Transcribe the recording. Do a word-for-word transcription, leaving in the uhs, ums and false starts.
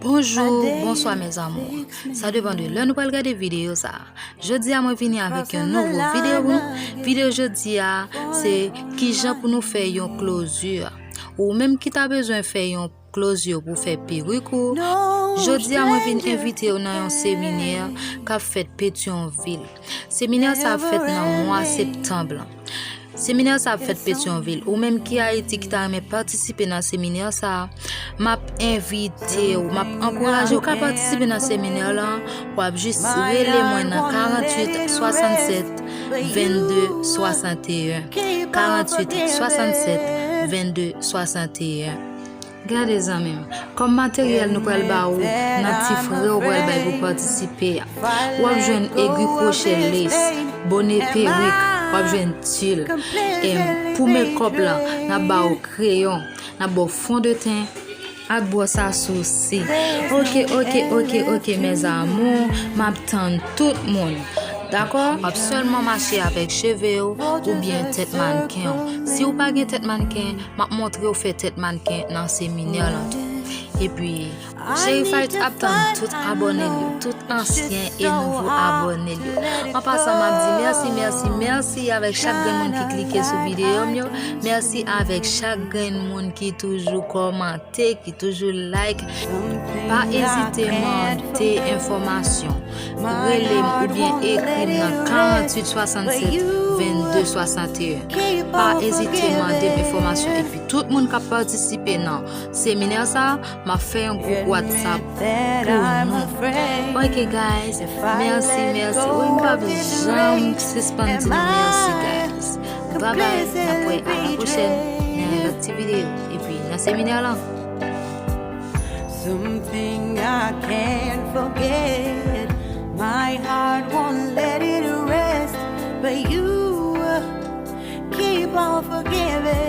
Bonjou, bonswa mes amours. Sa depann de lè nou pral gade videyo sa. Jodi a mwen vini avèk yon nouvo videyo pou nou. Videyo jodi a se kijan pou nou fè yon closure. Ou menm ki ta bezwen fè yon closure pou fè perik ou. Jodi a mwen vin envite w nan yon seminè k ap fèt Petyonvil. Seminè sa ap fèt nan mwa septanm lan. Seminè sa ap fèt Petyonvil. Ou menm ki Ayiti ki ta renmen patisipe nan seminè sa, m ap envite w, m ap ankouraje w ka patisipe nan seminè lan. W ap jis rele mwen nan karanntuit swasannsèt vennde swasanteyen. Karanntuit swasannsèt vennde swasanteyen. Gade zanmi m, kòm materyèl nou pral ba ou nan ti fre ou pral bay pou patisipe a. W ap jwenn egwi kwoche les, bone perik, w ap jwenn til. Em, pou mekòp lan, n ap ba ou kreyon, n ap ba w fondeten ak bwòs a sousi. Oke, oke, oke, oke, mes amours, m ap tann tout moun. Dakò? W ap sèlman mache avèk cheve w oubyen tèt mannken w. Si w pa gen tèt mannken, m ap montre w fè tèt mannken nan seminè lan tou. Epi, Cheri Fight ap tann tout abòne l yo, tout ansyen e nouvo abòne l yo. An pasan, m ap di mèsi, mèsi, mèsi avèk chak grenn moun ki klike sou videyo m yo. Mèsi avèk chak grenn moun ki toujou kòmante, ki toujou like. Pa ezite mande enfòmasyon. Rele m oubyen ekri m nan karanntuit swasannsèt vennde swasanteyen. Pa ezite mande m enfòmasyon. Epi tout moun k ap patisipe nan seminè sa, m ap fè yon gwoup WhatsApp pou nou. Ok, guys. Mèsi, mèsi. Wi, m p ap janm sispann di nou mèsi, guys. Bye bye. N ap wè a la pwochèn nan yon lòt ti videyo. Epi nan seminè lan. Something I can't forget. My heart won't let it rest, but you keep on forgiving.